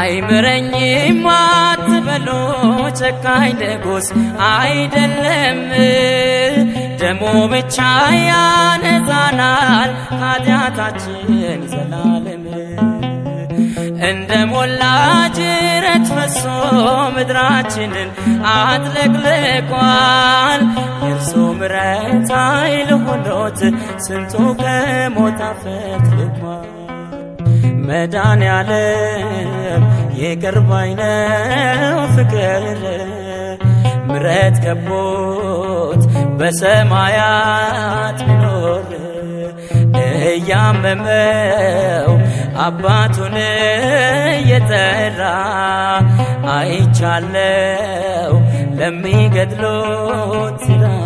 አይምረኝም አትበሉ፣ ጨካኝ ንጉሥ አይደለም። ደሙ ብቻ ያነጻናል ከኃጢአታችን ዘላለም። እንደ ሞላ ጅረት ፈሶ ምድራችንን አጥለቅልቋል። የእርሱ ምሕረት ኃይል ሆኖት ስንቱ ከሞት አፈትልቋል። መድኃኔዓለም ይቅር ባይ ነው ፍቅር፣ ምሕረት ከቦት በሰማያት ቢኖር፣ እያመመው አባቱን እየጠራ አይቻለው ለሚገድሉት ሲራራ።